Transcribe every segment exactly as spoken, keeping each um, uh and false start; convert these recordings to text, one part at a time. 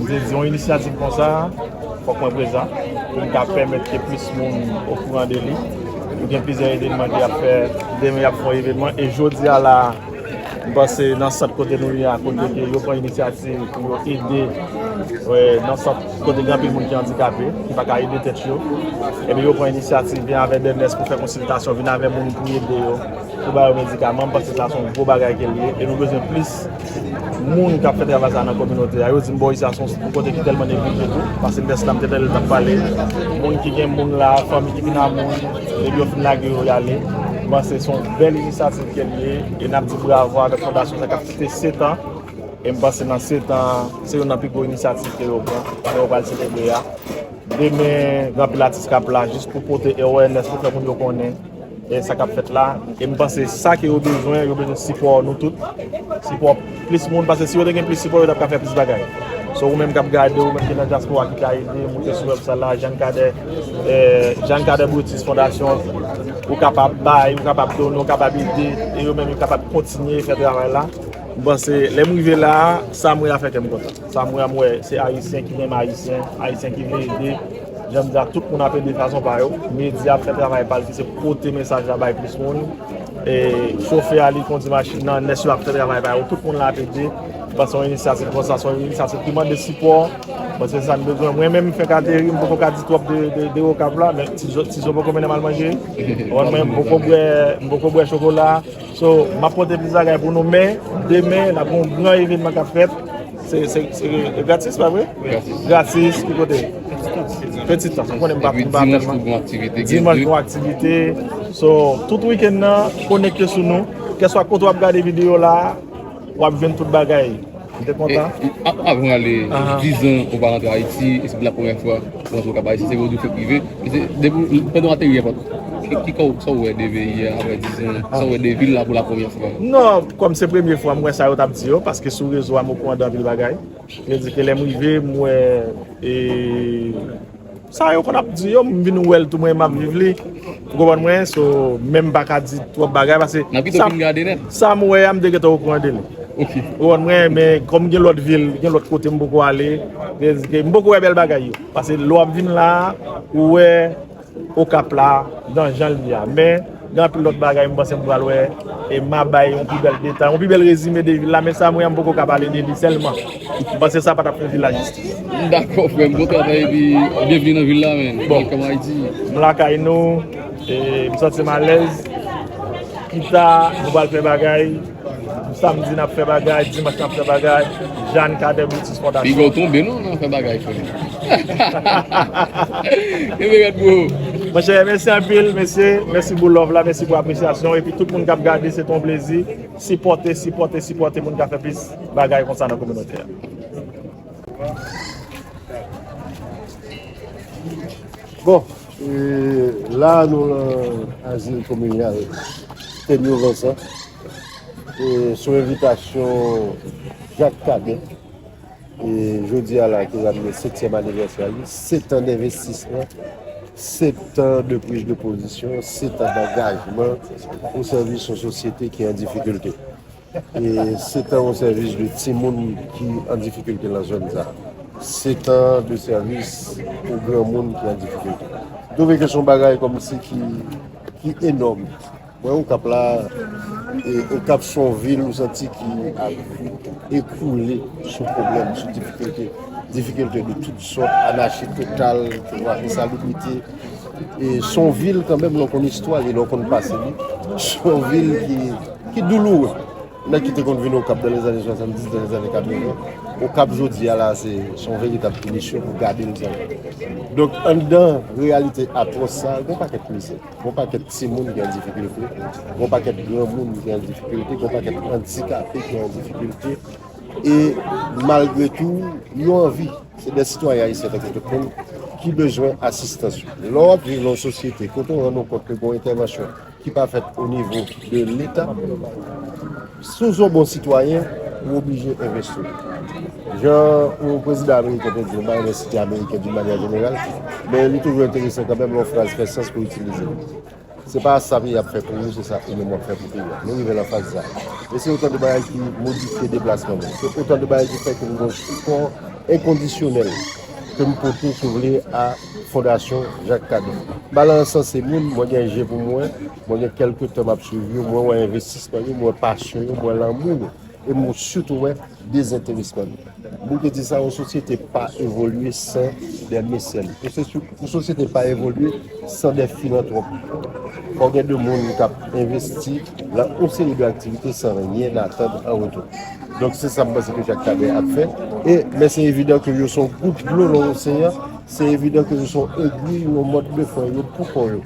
Di yon inisyativ konsa, fòk mwen prezan pou m ka pèmèt ke plis moun okouran de li. Nou gen plizyè evènman ki ap fè, demen y ap fè yon evènman, e jodi a la, m panse nan sant kote nou ye a, kote ke yo pran inisyativ pou yo ede, e, nan sant kote gen anpil moun ki andikape, ki pa ka ede tèt yo, ebyen yo pran inisyativ, vin avè Dènès pou fè konsiltasyon, vin avè moun pou ede yo, pou ba yo medikaman. M panse sa se yon gwo bagay ke l ye, e nou bezwen plis moun k ap fè travay sa nan kominote a. Yo di m bò isi a se yon kote ki tèlman neglije tou, paske Dènès la m te tande l t ap pale, moun ki gen moun la, fanmi ki vin a moun, epi yo fin lage yo y ale. M panse se yon bèl inisyativ ke l ye, e n ap di bravo avèk fondasyon sa k ap fete sèt an, e m panse nan sèt an, se youn nan pi gwo inisyativ ke yo pran, ke yo pral selebre a. Demen, gen anpil atis k ap la jis pou pote awareness, pou fè moun yo konnen, e, sa k ap fèt la. E m panse sa ke yo bezwen, yo bezwen sipò nou tout. Sipò plis moun, paske si yo te gen plis sipò, yo t ap ka fè plis bagay. So, ou menm k ap gade, ou menm ki nan dyaspora ki ka ede, moute sou wèb sa la, Jean Cadet, e, Jean Cadet Brutus Fondasyon, ou kapab bay, ou kapab donnen, ou kapab ede, e yo menm yo kapab kontinye fè travay la. M panse, lè m rive la a, sa m wè a fè kè m kontan. Sa m wè a, m wè se Ayisyen ki renmen Ayisyen, Ayisyen ki vle ede. Jan m di a, tout moun ap ede fason pa yo. Medya ap fè travay pa l ki se pote mesaj la bay plis moun. E chofè a li kondi machin nan, nès yo ap fè travay pa yo. Tout moun la ap ede. M panse yon inisyativ konsa, se yon inisyativ ki mande sipò. Paske se sa n bezwen. Mwen menm, m fenk ateri, m poko ka di twòp de, de, de Okap la, men Tizo, Tizo poko mennen m al manje. Ou konprann mwen, m poko bwè, m poko bwè chokola. So, m ap pote plis bagay pou nou, men demen, n ap gen yon gran evènman k ap fèt. Se, se, se gratis, pa vre? Gratis. Gratis, ki kote? Petit Temps. Ou konnen m pa, epi m pa dimanch tèlman. Tou gen aktivite, gen dimanch gen aktivite. So, tout wikenn nan, konekte sou nou. Kèlkeswa kote w ap gade videyo la, w ap jwenn tout bagay. M te kontan. E, e, a-, avan ale, dizan ou pa rantre Ayiti, e se pou la premyè fwa ou rantre Okap Ayiti, se vre ou di w fèk rive. E se, depi w, pandan w ateri a, ki, ki, sa w wè de peyi a apre dizan, sa w wè de vil la pou la premyè fwa? Non, kòm se premye fwa m wè sa yo t ap di yo, paske sou rezo a m okouran de anpil bagay. Vle di ke lè m rive, m wè, e, sa yo konn ap di yo, m vin wè l tou, mwen m ap viv li. Ou konprann mwen? So, men m pa ka di twòp bagay, paske n ap kite w fin gade nèt. Sa m wè a, m te gentan okouran de li. Ok. Ou konprann mwen? Men kòm gen lòt vil, gen lòt kote m poko ale, vle di ke m poko wè bèl bagay yo. Paske lè w ap vin la, ou wè Okap la, nan jan l ye a. Men, gen anpil lòt bagay m panse m pral wè, e m a bay yon pi bèl detay, yon pi bèl rezime de vil la, men sa m wè a, m poko ka pale de li sèlman. M panse sa pa t ap fè vil la jistis. Dakò, frè m, bon travay, epi byenveni nan vil la, men. Bon. Welcome Haiti. M lakay nou, e m santi m alèz. Pita, nou pral fè bagay. Samdi n ap fè bagay, dimanch n ap fè bagay. Jean Cadet Brutus Fondasyon. Piga w tonbe non nan fè bagay, frè m. Kenbe rèd, bro. Monchè, mèsi anpil, mesye. Mèsi pou love la, mèsi pou apresyasyon. Epi tout moun k ap gade, se te yon plezi. Sipòte, sipòte, sipòte moun k ap fè plis bagay konsa nan kominote a. Bon, e, la nou nan Azil Kominyal Tènyo Vansan, e, sou envitasyon Jacques Cadet. E jodi a la, ke l ap gen setyèm anivèsè li, sèt an denvestisman, sèt an de priz de pozisyon, sèt an dangajman o sèvis yon sosyete ki an difikilte. E sèt an o sèvis de timoun ki an difikilte nan zòn sa. Sèt an de sèvis pou granmoun ki an difikilte. M twouve ke se yon bagay kòmsi ki, ki enòm. Mwen, Okap la, e Okap se yon vil ou santi ki ap ekoule sou pwoblèm, sou difikilte. Difikilte de tout sòt, anachi total, tu vois, ensalubrite. E se yon vil kanmenm, lè w konn istwa li, lè w konn pase li. Se yon vil ki, ki douloure. Nèg ki te konn vin Okap dans les années soixante-dix, dans les années quatre-vingts, Okap jodi a la, se, se yon veritab pinisyon pou gade l sa. Donk, anndan reyalite atwòs sa, gen yon pakèt mizè, gen yon pakèt timoun ki an difikilte, gen yon pakèt granmoun ki an difikilte, gen yon pakèt andikape ki an difikilte. E malgre tou, yo anvi, se de sitwayen ayisyen tankou tout moun ki bezwen asistans yo. Lè w ap viv nan yon sosyete kote w rann ou kont ke gen yon entèvansyon ki pa fèt o nivo de Leta, si w se yon bon sitwayen, ou oblije envesti. Jan yon prezidan ameriken te di, m pa renmen site ameriken d'une manière générale, men li toujou enteresan kanmenm lè yon fraz fè sans pou itilize. Se pa sa peyi a ap fè pou ou, se sa ou menm w ap fè pou peyi a. Nou rive nan faz sa. E se otan de bagay ki modifye deplasman nou. Se otan de bagay ki fè ke nou gen yon sipò enkondisyonèl ke m pote, si w vle, a Fondasyon Jacques Cadet. M pa la ansanse moun, mwen gen je pou m wè, mwen gen kèlke tan m ap swiv yo, mwen wè envestisman yo, mwen wè pasyon yo, mwen wè lanmou yo, e mwen sitou wè dezenteresman yo. Moun ki di sa, yon sosyete pa evolye san dè mesèn. Yon sosyete pa evolye san dè filantwòp. Fò gen de moun k ap envesti nan yon seri de aktivite san ryen atann an retou. Donk, se sa m panse ke Jacques Cadet ap fè. E, men se evidan ke yo se yon gout dlo nan oseyan, se evidan ke yo se yon egri, yon mòd de fè yo pou kò yo.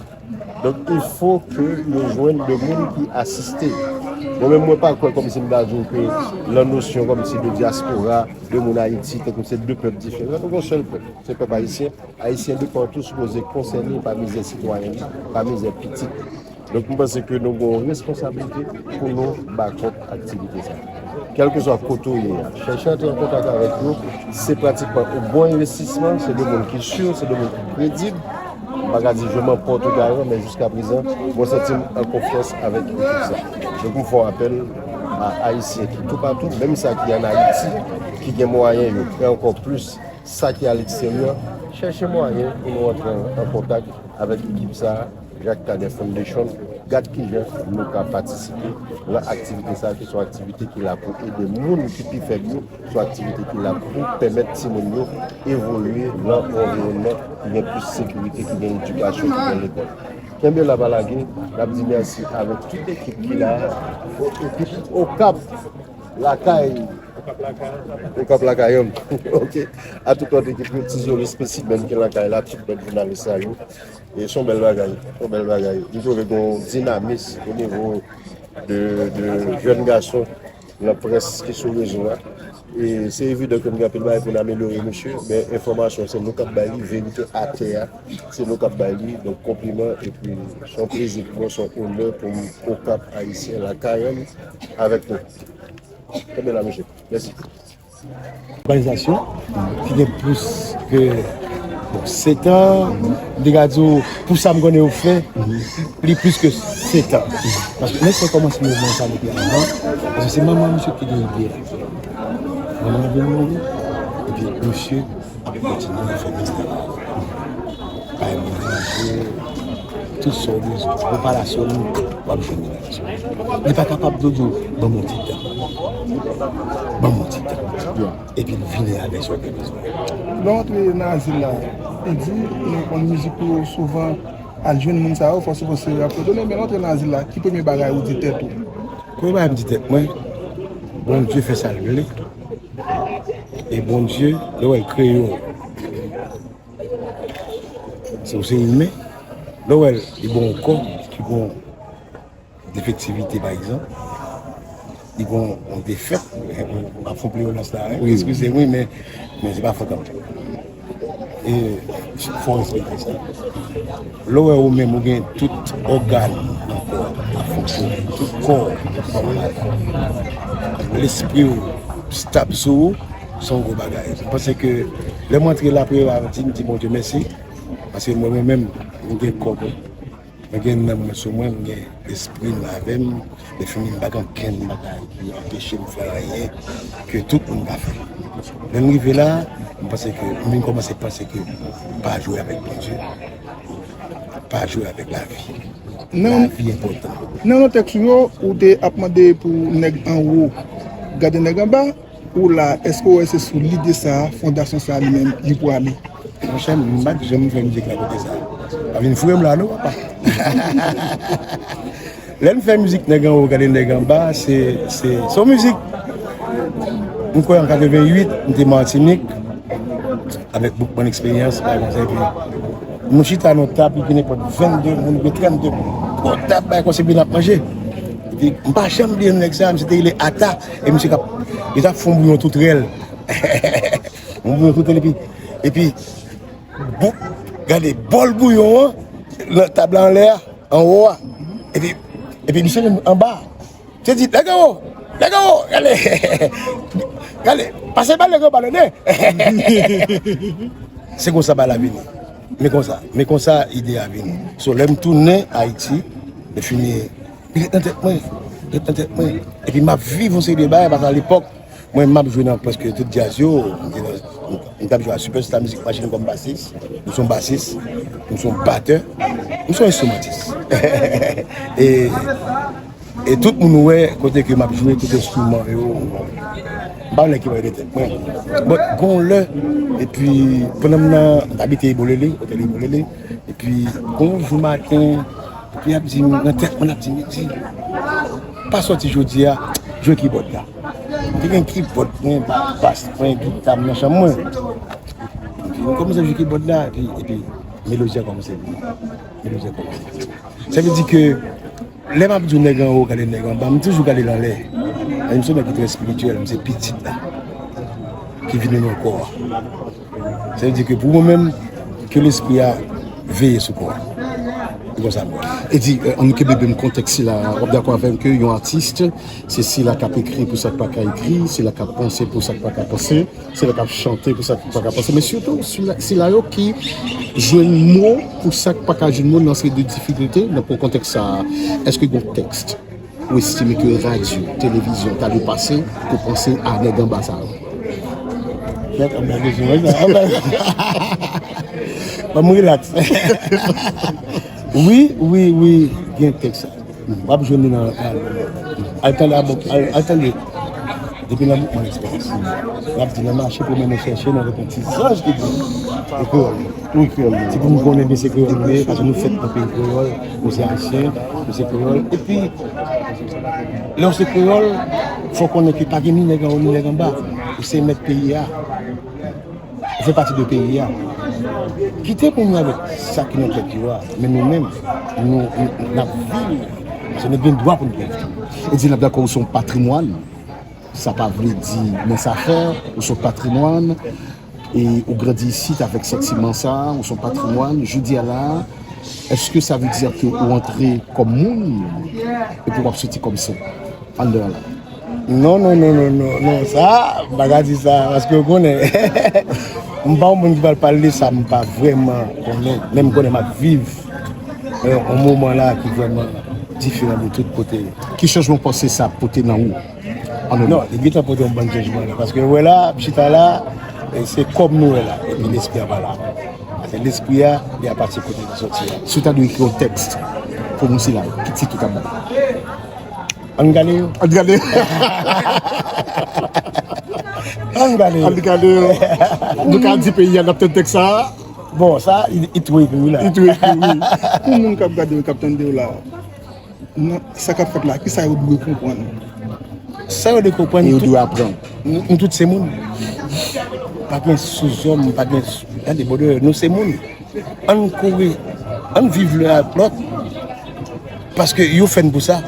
Donk, il faut que yo jwenn de moun ki asiste. Mwen menm, mwen pa kwè kòmsi m ta di w ke lan nosyon kòmsi de dyaspora, de moun Ayiti, tankou se de pèp diferan, nou gon sèl pèp, se pèp ayisyen. Ayisyen de patou sipoze konsène pa mizè sitwayen li, pa mizè pitit. Donk, m panse ke nou gen yon responsablite pou nou bakòp aktivite sa. Kèlkeswa kote w ye a, chèche antre an kontak avèk yo. Se pratikman yon bon envestisman, se de moun ki si, se de moun ki kredib. M pa ka di je m'en porte garant, men jiska prezan, mwen santi m an konfyans avèk ekip sa. Donk, m fè yon apèl a Ayisyen ki toupatou, menm sa ki ann Ayiti, ki gen mwayen yo fè ankò plis sa ki aleksteryè, chèche mwayen pou nou antre an kontak avèk ekip sa a, Jacques Cadet Foundation, gad kijan nou ka patisipe nan aktivite sa a, ki se yon aktivite ki la pou ede moun ki pi fèb yo, se yon aktivite ki la pou pèmèt timoun yo evolye nan yon anviwònman ki gen plis sekirite, ki gen edikasyon, ki gen lekòl. Kenbe la, pa lage, n ap di mèsi avèk tout ekip ki la a, ekip Okap Lakay. Okap Lakay. Okap Lakay, ok. A tout lòt ekip yo, Ti Zolo Spesimen ki lakay la, tout lòt jounalis sa yo. E se yon bèl bagay, se yon bèl bagay. M twouve gen yon dinamis o nivo de, de jèn gason nan près ki sou rezo a. E se evidan ke nou gen anpil bagay pou n amelyore, mesye, men enfòmasyon se nou k ap bay li, verite atè a, se nou k ap bay li. Donk, konpliman, epi se yon plezi pou mwen, se yon onè pou m Okap Ayisyen, lakay an, avèk nou. Kenbe la, mesye. Mèsi. Òganizasyon ki gen plis ke, bon, sèt an, m te ka di w, pou sa m konnen yo fè, li plis ke sèt an. Paske lè sa kòmanse mouvman sa depi anvan, paske se manman misye ki te gen ide a. Manman vin mouri, epi misye ap kontinye fè biznis. Bay moun manje, tout sa w bezwen. Preparasyon nou, w ap jwenn li. Li pa kapab di w, ban m yon ti tan. Ban m yon ti tan. Epi l vini avèk sa w te bezwen. Lè w antre nan azil la, e di, nou konn mizik yo souvan al jwenn moun sa yo, fò souvan se yo ap fredone, men lè w antre nan azil la, ki premye bagay ou di tèt ou? Premye bagay m di tèt mwen, Bondye fè sa l vle. E Bondye, lè w wè l kreye w, se w se imen. Lè w wè l, li ba w yon kò ki gon defektivite, pa egzanp, li gon yon defèt, m ap fè yon pleyolans la, wi, eskize m, wi, men, men se pa fòt an mwen. E fò respekte sa. Lè w wè ou menm ou gen tout ògàn nan kò w ap fonksyone, tout kò w ap travay, lespri w stab sou ou, se yon gwo bagay. M panse ke lè m antre la, premye bagay m di, m di Bondye mèsi, paske mwen, mwen menm, m gen kò mwen. Mwen gen nanm mwen sou mwen, mwen gen lespri m avè m. Lèfini, m pa gen ankenn bagay ki anpeche m fè anyen ke tout moun pa fè. Lè m rive la, m panse ke, m vin kòmanse panse ke pa jwe avèk Bondye. Pa jwe avèk lavi. Lavi enpòtan. Nan yon tèks ou yo, ou te ap mande pou nèg anwo gade nèg anba. Ou la, èske w wè se sou lide sa a, fondasyon sa a li menm, li pwale? Monchè, m pa t janm fè mizik la kote sa a. Pa vin foure m la non, papa. Lè n fè mizik nèg anwo gade nèg anba, se, se, se yon mizik. M kwè an katreventuit, m te Matinik, avèk Boukman Eksperyans, bagay konsa, epi nou chita nan tab, li gen nenpòt vennde moun, oubyen trannde moun. Bò tab, bagay konsa, epi n ap manje. Epi, m pa janm bliye nèg sa a, misye te rele Ata, e misye k ap, li t ap fè yon bouyon tou trèl. Yon bouyon tou trèl, epi, epi, bou-, gade, bòl bouyon an, nan tab la anlè a, anwo a. Epi, epi misye menm anba. Misye di, "Nèg anwo, nèg anwo, gade, gade, pase ba nèg anba, tande." Se konsa bagay la vini. Men konsa, men konsa ide a vini. So, lè m tounen Ayiti, lèfini, li ret nan tèt mwen, li ret nan tèt mwen. Epi m ap viv yon seri de bagay, paske alepòk, Mwen, m ap jwe nan prèske tout djaz yo. M te nan, m t ap jwe a Superstar Music Machine kòm basis. M se yon basis. M se yon batè. M se yon enstrimantis. E, e tout moun wè kote ke m ap jwe, tout enstriman yo. M pa wè ki pale de tèt mwen. But, gon lè, epi pandan m nan, m t abite Ibolele, otèl Ibolele, epi gon jou maten, epi y ap di m, nan tèt mwen, y ap di m, di, pa sòti jodi a, jwe kibòd la. M te gen kibòd mwen, bas mwen, gita m nan chanm mwen. Epi m kòmanse jwe kibòd la, epi, epi melodi a kòmanse vini. Melodi a kòmanse vini. Sa vle di ke lè m ap di w nèg anwo gade nèg anba, m toujou gade l anlè. E m se yon nèg ki trè espirityèl, m se pitit la ki vini nan kò a. Sa vle di ke pou mwen menm, ke lespri a veye sou kò a. Se konsa m wè. E di, euh, ann kenbe menm kontèks sila, w ap dakò avè m ke yon atis, se sila k ap ekri pou sa k pa ka ekri, sila k ap panse pou sa k pa ka panse, sila k ap chante pou sa k pa ka panse, men sitou sila, sila yo ki jwenn mo pou sa k pa ka jwenn mo nan seri de difikilte, nan pou kontèks sa a, èske gon tèks ou estime ke radyo, televizyon ta dwe pase pou panse a nèg anba sa yo? Nèg anba kesyon sa. Ban m rilaks. Wi, wi, wi, gen tèks sa. W ap jwenn li nan, nan, al tande, al, al tande. Depi nan mouvman Leksperyans. L ap di nan mache pwomennen chèche nan reponn ti zanj ki di e kreyòl. Wi, kreyòl. Se pou nou konnen byen se kreyòl nou ye, paske nou fèt nan peyi kreyòl, nou se ayisyen, nou se kreyòl. Epi, lè w se kreyòl, fò w konnen ke pa gen ni nèg anwo ni nèg anba. Ou se mèt peyi a. Ou fè pati de peyi a. Kite moun yo avèk sa ki nan tèt yo a, men nou menm, nou, nou, n ap viv. Paske nou gen dwa pou nou viv tou. E di n ap dakò ou se yon patrimwàn. Sa pa vle di mince affaire, ou se yon patrimwàn. E ou grandi isit avèk santiman sa, ou se yon patrimwàn. Jodi a la, èske sa vle di ke ou antre kòm moun, epi w ap soti kòm sen anndan an la? Non, non, non, non, non, non, sa, m pa ka di sa, paske w konnen, m pa yon moun ki pral pale de sa m pa vrèman konnen, men m konnen m ap viv, euh, yon moman la ki vrèman diferan de tout kote. Ki chanjman w panse sa pote nan ou? An nou. Non, li gentan pote yon bann chanjman la, paske w wè la, m chita la, e se kò m nou wè la, epi lespri a pa la. Paske lespri a, li apati kote li soti a. Si w ta dwe ekri yon tèks pou moun sila, ki tit ou t ap ba l? Ann gade yo. Ann gade yo. Ann gade yo. Ann gade yo. Nou ka di peyi a n ap tann tèks sa a? Bon, sa, li, li tou ekri wi la. Li tou ekri wi. Pou moun k ap gade w, k ap tande w la, nan sa k ap fèt la, kisa yo dwe konprann? Sa yo dwe konprann, e yo tout, dwe aprann. Nou, nou tout se moun. Pa gen souzòm, pa gen sou-, gade, brother, nou se moun. Ann kore, ann viv len ak lòt, paske yo fè n pou sa.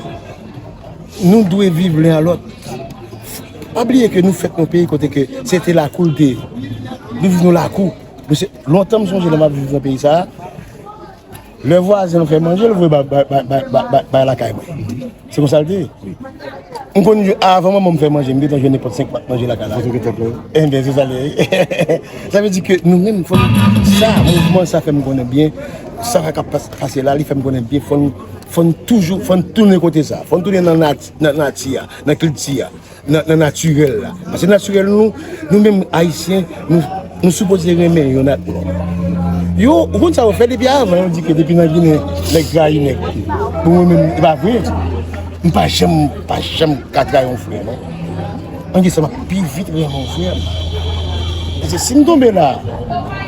Nou dwe viv len ak lòt. Pa bliye ke nou fèt nan peyi kote ke se te lakou l te ye. Nou viv nan lakou. Nou se, lontan m sonje lè m ap viv nan peyi sa a, lè vwazen an fè manje, l voye bay, bay, bay lakay mwen. Se konsa l te ye. M konn, avan manman m fè manje, m gentan jwenn nenpòt senk pat manje lakay la. Foto ki te ple. Enben, se sa l ye. Sa vle di ke nou menm, fò n, sa, mouvman sa fè m konnen byen, sa k ap pas-, pase la, li fè m konnen byen, fò n, fò n toujou, fò n tounen kote sa, fò n tounen nan nat-, nan nati a, nan kilti a, nan, nan natirèl la. Paske natirèl nou, nou menm Ayisyen, nou, nou sipoze renmen youn ak lòt. Yo, ou konn sa yo fè depi avan, yo di ke depi nan Ginen, nèg trayi nèg. Bon, mwen menm, e pa vre. M pa janm, pa janm ka trayi yon frè, non. Ann gen sa m ap pi vit renmen yon frè m. Paske si m tonbe la,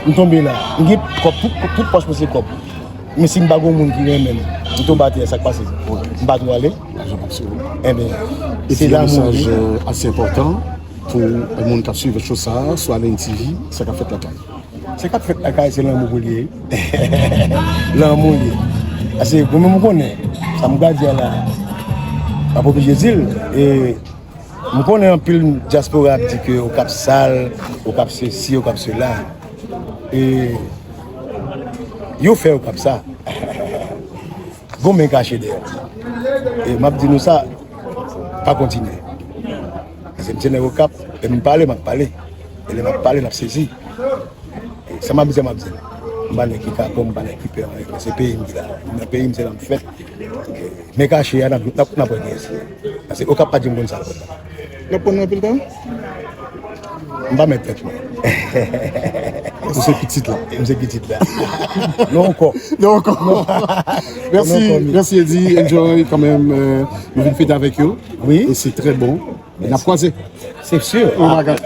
m tonbe la. M gen kòb, tout, tout pòch mwen se kòb. Men si m pa gen yon moun ki renmen m, m tonbe atè, sa k pase? M pa tou ale? Enben, se lanmou mesaj, euh, ase enpòtan pou moun k ap swiv cho sa a, sou Alen T V, sa k ap fèt lakay. Sa k ap fèt lakay, se lanmou pou l ye. Lanmou l ye. Paske mwen menm m konnen, sa m pral di a la, m ap oblije di l. E M konnen anpil dyaspora ap di ke Okap sal, Okap sesi, Okap sela. E yo fè Okap sa. Gon men kache dèyè. E m ap di nou sa, pa kontinye. Paske m se nèg Okap, lè m pale, m ap pale. E lè m ap pale, n ap sezi. Sa m ap di, m ap di. M pa nèg ki kapon, m pa nèg ki pè anyen. Se peyi m ki la. Nan peyi m, se la m fèt. Men kache a, n ap, n ap, n ap wè kiyès li ye. Paske Okap pa janm konn sa l konn la. L ap pran nou anpil tan? M pa mèt tèt mwen. Ou se pitit la. M se pitit la. Non ankò. Non ankò. Mèsi, mèsi Eddy, enjoy kanmenm. Nou vin fete avèk yo. Wi. E se trè bon. N ap kwaze. Se si. Oh my God.